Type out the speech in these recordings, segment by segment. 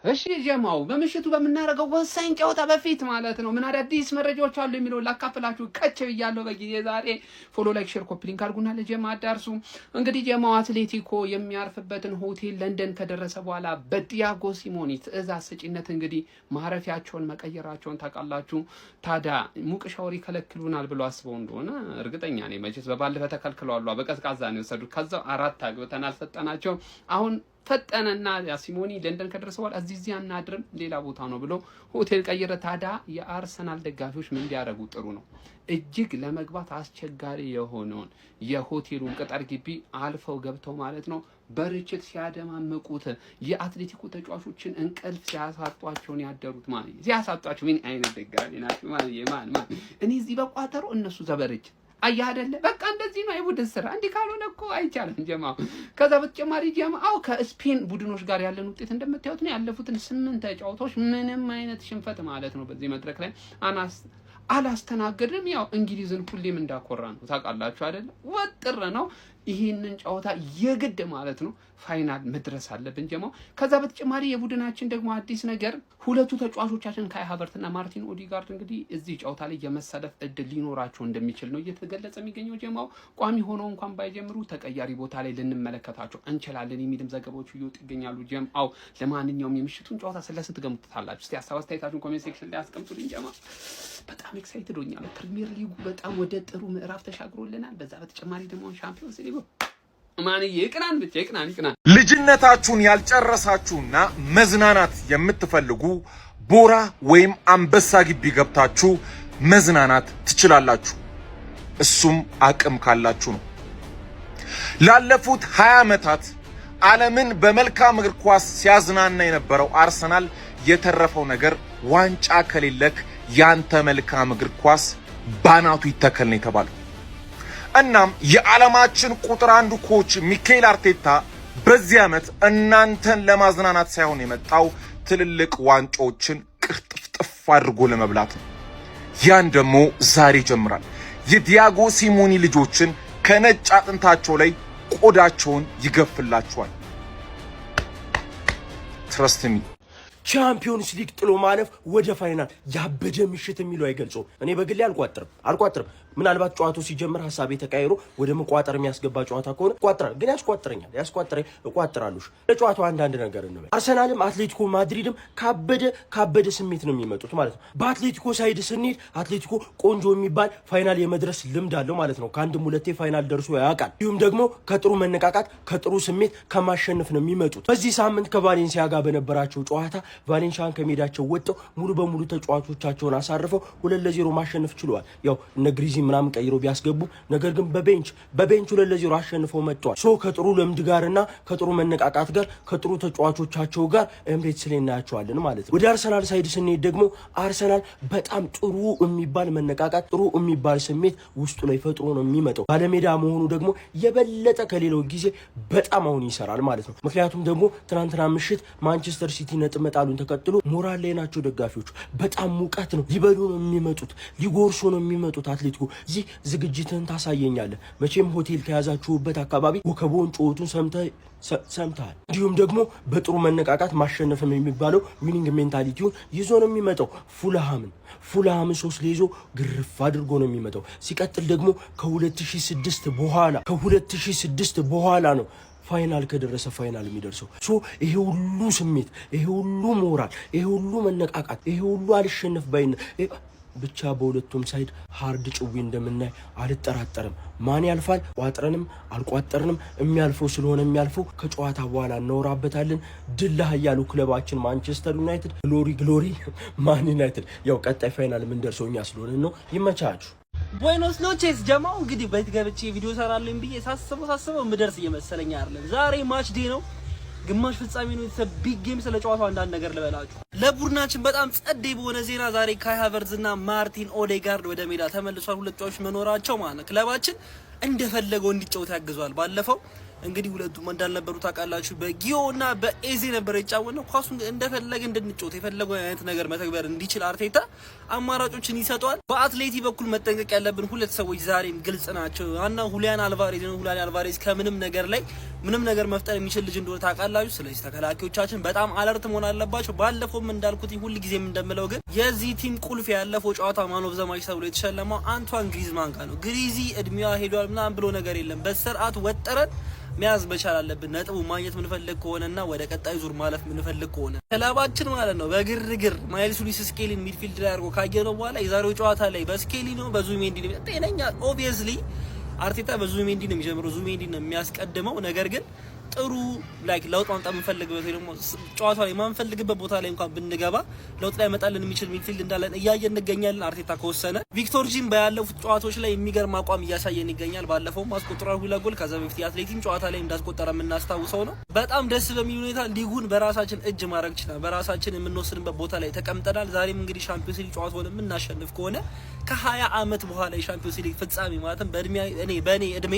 እሺ ጀማው፣ በምሽቱ በምናደርገው ወሳኝ ጨዋታ በፊት ማለት ነው ምን አዳዲስ መረጃዎች አሉ የሚለውን ላካፍላችሁ ከች ብያለሁ በጊዜ። ዛሬ follow፣ like፣ share፣ copy link አድርጉና ለጀማ አዳርሱ። እንግዲህ ጀማው፣ አትሌቲኮ የሚያርፍበትን ሆቴል ለንደን ከደረሰ በኋላ በዲያጎ ሲሞኒ ትዕዛዝ ሰጪነት እንግዲህ ማረፊያቸውን መቀየራቸውን ታውቃላችሁ። ታዲያ ሙቅ ሻወር ይከለክሉናል ብሎ አስበው እንደሆነ እርግጠኛ ነኝ። መቼስ በባለፈ ተከልክለዋል፣ በቀዝቃዛ ነው የወሰዱት። ከዛው አራት አግብተን አልሰጠናቸው። አሁን ፈጠነና ሲሞኒ ለንደን ከደረሰ በኋላ እዚህ አናድርም፣ ሌላ ቦታ ነው ብሎ ሆቴል ቀየረ። ታዲያ የአርሰናል ደጋፊዎች ምን ቢያደርጉ ጥሩ ነው? እጅግ ለመግባት አስቸጋሪ የሆነውን የሆቴሉን ቅጥር ግቢ አልፈው ገብተው ማለት ነው በርችት ሲያደማምቁት የአትሌቲኮ ተጫዋቾችን እንቅልፍ ሲያሳጧቸውን ያደሩት ማለት ሲያሳጧቸው። ምን አይነት ደጋፊ ናቸው? ማን ማን ማን እኔ እዚህ በቋጠሮ፣ እነሱ ዘበርችት። አየህ አይደለ? በቃ እንደዚህ ነው የቡድን ስራ። እንዲህ ካልሆነ እኮ አይቻልም ጀማው። ከዛ በተጨማሪ ጀማው ከስፔን ቡድኖች ጋር ያለን ውጤት እንደምታዩት ነው። ያለፉትን ስምንት ጨዋታዎች ምንም አይነት ሽንፈት ማለት ነው በዚህ መድረክ ላይ አናስ አላስተናገድንም። ያው እንግሊዝን ሁሌም እንዳኮራ ነው፣ ታውቃላችሁ አይደለ? ወጥር ነው። ይህንን ጨዋታ የግድ ማለት ነው final መድረስ አለብን ጀማው። ከዛ በተጨማሪ የቡድናችን ደግሞ አዲስ ነገር ሁለቱ ተጫዋቾቻችን ካይ ሀቨርትና ማርቲን ኦዲጋርድ እንግዲህ እዚህ ጨዋታ ላይ የመሰለፍ እድል ሊኖራቸው እንደሚችል ነው እየተገለጸ የሚገኘው ጀማው። ቋሚ ሆነው እንኳን ባይጀምሩ ተቀያሪ ቦታ ላይ ልንመለከታቸው እንችላለን የሚልም ዘገባዎች እየወጡ ይገኛሉ ጀማው። ለማንኛውም የምሽቱን ጨዋታ ስለ ስንት ገምቱታላችሁ? እስቲ ሀሳብ አስተያየታችሁን comment section ላይ አስቀምጡልኝ ጀማ። በጣም excited ሆኛለሁ። ፕሪሚየር ሊጉ በጣም ወደ ጥሩ ምዕራፍ ተሻግሮልናል። በዛ በተጨማሪ ደግሞ ሻምፒዮንስ ሊጉ ማንዬ ይቅናን፣ ብቻ ይቅናን፣ ይቅናን። ልጅነታችሁን ያልጨረሳችሁና መዝናናት የምትፈልጉ ቦራ ወይም አንበሳ ግቢ ገብታችሁ መዝናናት ትችላላችሁ። እሱም አቅም ካላችሁ ነው። ላለፉት 20 ዓመታት ዓለምን በመልካም እግር ኳስ ሲያዝናና የነበረው አርሰናል የተረፈው ነገር ዋንጫ ከሌለክ ያንተ መልካም እግር ኳስ ባናቱ ይተከል ነው የተባለው። እናም የዓለማችን ቁጥር አንዱ coach ሚኬል አርቴታ በዚህ ዓመት እናንተን ለማዝናናት ሳይሆን የመጣው ትልልቅ ዋንጫዎችን ቅርጥፍጥፍ አድርጎ ለመብላት ነው። ያን ደግሞ ዛሬ ይጀምራል። የዲያጎ ሲሞኒ ልጆችን ከነጭ አጥንታቸው ላይ ቆዳቸውን ይገፍላቸዋል። Trust me. ቻምፒዮንስ ሊግ ጥሎ ማለፍ ወደ final ያበደ ምሽት የሚለው አይገልጸውም። እኔ በግሌ አልቋጥርም አልቋጥርም። ምናልባት ጨዋታው ሲጀምር ሀሳቤ ተቀይሮ ወደ መቋጠር የሚያስገባ ጨዋታ ከሆነ እቋጥራለሁ፣ ግን ያስቋጥረኛል፣ ያስቋጥረኝ እቋጥራለሁ። ለጨዋታው አንዳንድ ነገር እንበል። አርሰናልም አትሌቲኮ ማድሪድም ካበደ ካበደ ስሜት ነው የሚመጡት ማለት ነው። በአትሌቲኮ side ስንሄድ አትሌቲኮ ቆንጆ የሚባል final የመድረስ ልምድ አለው ማለት ነው። ከአንድም ሁለቴ final ደርሶ ያውቃል። እንዲሁም ደግሞ ከጥሩ መነቃቃት፣ ከጥሩ ስሜት፣ ከማሸነፍ ነው የሚመጡት። በዚህ ሳምንት ከቫሌንሲያ ጋር በነበራቸው ጨዋታ ቫሌንሲያን ከሜዳቸው ወጥተው ሙሉ በሙሉ ተጫዋቾቻቸውን አሳርፈው 2-0 ማሸነፍ ችለዋል። ያው እነ ግሪዚ ምናምን ቀይረው ቢያስገቡ፣ ነገር ግን በ bench 2-0 አሸንፈው መጥተዋል። So ከጥሩ ልምድ ጋርና ከጥሩ መነቃቃት ጋር ከጥሩ ተጫዋቾቻቸው ጋር ኤምሬትስ ላይ እናያቸዋለን ማለት ነው። ወደ አርሰናል side ስንሄድ ደግሞ አርሰናል በጣም ጥሩ የሚባል መነቃቃት፣ ጥሩ የሚባል ስሜት ውስጡ ላይ ፈጥሮ ነው የሚመጣው። ባለሜዳ መሆኑ ደግሞ የበለጠ ከሌላው ጊዜ በጣም አሁን ይሰራል ማለት ነው። ምክንያቱም ደግሞ ትናንትና ምሽት ማንቸስተር ሲቲ ነጥብ መጣሉን ተከትሎ ሞራል ላይ ናቸው ደጋፊዎቹ። በጣም ሙቀት ነው። ሊበሉ ነው የሚመጡት፣ ሊጎርሱ ነው የሚመጡት። አትሌቲኮ እዚህ ዝግጅትን ታሳየኛለህ። መቼም ሆቴል ከያዛችሁበት አካባቢ ወከቦን ጩኸቱን ሰምተሃል። እንዲሁም ደግሞ በጥሩ መነቃቃት ማሸነፍም የሚባለው winning mentality ውን ይዞ ነው የሚመጣው። ፉልሃምን 3-0 ግርፍ አድርጎ ነው የሚመጣው። ሲቀጥል ደግሞ ከ2006 በኋላ፣ ከ2006 በኋላ ነው final ከደረሰ final የሚደርሰው። So ይሄ ሁሉ ስሜት፣ ይሄ ሁሉ ሞራል፣ ይሄ ሁሉ መነቃቃት፣ ይሄ ሁሉ አልሸነፍ ባይነት ብቻ በሁለቱም side hard ጭዊ እንደምናይ አልጠራጠርም። ማን ያልፋል? ቋጥረንም አልቋጠርንም የሚያልፈው ስለሆነ የሚያልፈው ከጨዋታ በኋላ እናወራበታለን። ድል ለኃያሉ ክለባችን ማንቸስተር ዩናይትድ። Glory, glory ማን ዩናይትድ። ያው ቀጣይ final የምንደርሰው እኛ ስለሆነ ነው። ይመቻችሁ። Buenos noches ጀማው። እንግዲህ ቤት ገብቼ ቪዲዮ ሰራለኝ ብዬ ሳስበው ሳስበው ምደርስ እየመሰለኝ አይደለም። ዛሬ match day ነው፣ ግማሽ ፍጻሜ ነው። It's big game። ስለ ጨዋታው አንዳንድ ነገር ልበላችሁ። ለቡድናችን በጣም ጸዴ በሆነ ዜና ዛሬ ካይ ሃቨርትዝ እና ማርቲን ኦዴጋርድ ወደ ሜዳ ተመልሷል። ሁለት ተጫዋቾች መኖራቸው ማለት ነው ክለባችን እንደፈለገው እንዲጫወት ያግዟል። ባለፈው እንግዲህ ሁለቱም እንዳልነበሩ ታውቃላችሁ። በጊዮ እና በኤዜ ነበር የተጫወትነው። ኳሱን እንደፈለገ እንድንጫወት የፈለገው አይነት ነገር መተግበር እንዲችል አርቴታ አማራጮችን ይሰጠዋል። በአትሌቲ በኩል መጠንቀቅ ያለብን ሁለት ሰዎች ዛሬም ግልጽ ናቸው። ዋናው ሁሊያን አልቫሬዝ ነው። ሁሊያን አልቫሬዝ ከምንም ነገር ላይ ምንም ነገር መፍጠር የሚችል ልጅ እንደሆነ ታውቃላችሁ። ስለዚህ ተከላካዮቻችን በጣም alert መሆን አለባቸው። ባለፈውም እንዳልኩት ሁል ጊዜም እንደምለው ግን የዚህ team ቁልፍ ያለፈው ጨዋታ man of the match ተብሎ የተሸለመው አንቷን ግሪዝማን ጋር ነው። ግሪዚ እድሜዋ ሄዷል ምናምን ብሎ ነገር የለም። በስርዓት ወጠረን መያዝ መቻል አለብን። ነጥቡ ማግኘት ምንፈልግ ከሆነና ወደ ቀጣዩ ዙር ማለፍ ምንፈልግ ከሆነ ክለባችን ማለት ነው በግርግር ማይልስ ሉዊስ ስኬሊን midfield ላይ አድርጎ ካየነው በኋላ የዛሬው ጨዋታ ላይ በስኬሊ ነው በዙቢሜንዲ ነው ጤነኛ። Obviously አርቴታ በዙቢሜንዲ ነው የሚጀምረው፣ ዙቢሜንዲ ነው የሚያስቀድመው። ነገር ግን ጥሩ like ለውጥ ማምጣት የምንፈልግበት ወይ ደግሞ ጨዋታ ላይ የማንፈልግበት ቦታ ላይ እንኳን ብንገባ ለውጥ ላይ ያመጣልን የሚችል midfield እንዳለን እያየን እንገኛለን። አርቴታ ከወሰነ ቪክቶር ጂም ባለፉት ጨዋታዎች ላይ የሚገርም አቋም እያሳየን ይገኛል። ባለፈውም አስቆጥሯል ሁለት ጎል። ከዛ በፊት የአትሌቲም ጨዋታ ላይ እንዳስቆጠረ የምናስታውሰው ነው። በጣም ደስ በሚል ሁኔታ ሊጉን በራሳችን እጅ ማድረግ ችለናል። በራሳችን የምንወስንበት ቦታ ላይ ተቀምጠናል። ዛሬም እንግዲህ ሻምፒዮንስ ሊግ ጨዋታውን የምናሸንፍ ከሆነ ከ20 ዓመት በኋላ የሻምፒዮንስ ሊግ ፍጻሜ፣ ማለትም በእድሜ እኔ በእኔ እድሜ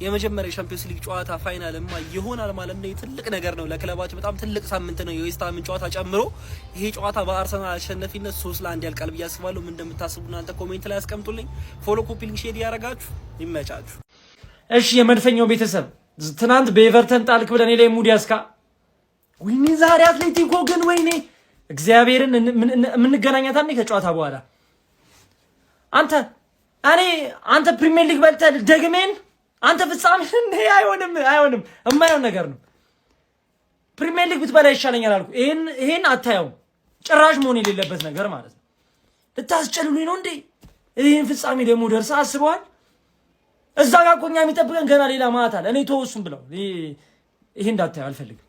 የመጀመሪያ የሻምፒዮንስ ሊግ ጨዋታ final ማ ይሆናል ማለት ነው። ትልቅ ነገር ነው ለክለባችን፣ በጣም ትልቅ ሳምንት ነው። የዌስትሃምን ጨዋታ ጨምሮ ይሄ ጨዋታ በአርሰናል አሸናፊነት 3-1 ያልቃል ብዬ አስባለሁ። ምን እንደምታስቡ እናንተ comment ላይ አስቀምጡልኝ። Follow፣ copy link፣ share ያደረጋችሁ ይመቻችሁ። እሺ የመድፈኛው ቤተሰብ፣ ትናንት በኤቨርተን ጣልክ ብለህ እኔ ላይ ሙድ ያስካ። ወይኔ ዛሬ አትሌቲኮ ግን ወይኔ እግዚአብሔርን የምንገናኛት ከጨዋታ በኋላ። አንተ እኔ አንተ ፕሪሚየር ሊግ በልተህ ደግሜን አንተ ፍጻሜ አይሆንም፣ አይሆንም፣ የማይሆን ነገር ነው። ፕሪሚየር ሊግ ብትበላ ይሻለኛል አልኩ። ይሄን አታየውም፣ ጭራሽ መሆን የሌለበት ነገር ማለት ነው። ልታስጨልሉኝ ነው እንዴ? ይህን ፍጻሜ ደግሞ ደርሰህ አስበዋል? እዛ ጋር እኮ እኛ የሚጠብቀን ገና ሌላ ማት አለ። እኔ ተወው እሱን ብለው ይሄ እንዳታየው አልፈልግም።